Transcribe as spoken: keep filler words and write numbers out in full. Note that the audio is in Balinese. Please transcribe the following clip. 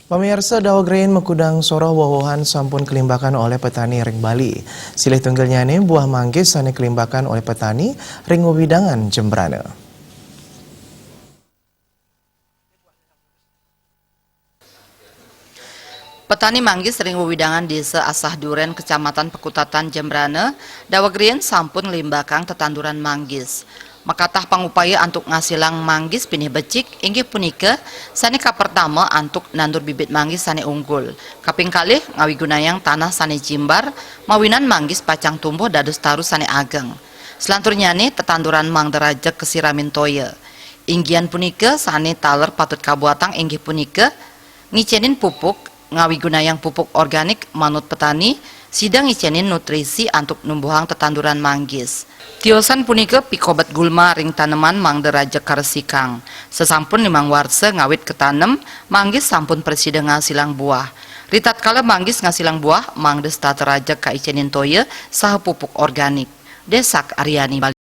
Pamiarsa, daweg riin makudang soroh woh-wohan sampun kalimbakan olih petani ring Bali. Silih tunggalnyane buah manggis sane kalimbakan olih petani ring wewidangan Jembrana. Petani manggis ring wewidangan Desa Asah Duren, Kecamatan Pekutatan, Jembrana, daweg riin sampun nglimbakang tetanduran manggis. Makatah pangupaya antuk ngasilang manggis pinih becik inggih punika sane kapertama antuk nandur bibit manggis sane unggul, kaping kalih ngawigunayang tanah sane jimbar, mawinan manggis pacang tumbuh dados taru sane ageng. Selanturnyane tetanduran mangda rajeg kasiramin toya. Inggihan punika sane taler patut kabuatang inggih punika ngicenin pupuk, ngawigunayang pupuk organik manut petani, sida ngicenin nutrisi antuk numbuhang tetanduran manggis. Tiosan punika pikobet gulma ring taneman mangda rajeg karesikang. Sasampun limang warsa ngawit katanem, manggis sampun prasida ngasilang buah. Ritatkala manggis ngasilang buah, mangda setata rajeg kaicenin toya saha pupuk organik. Desak Aryani.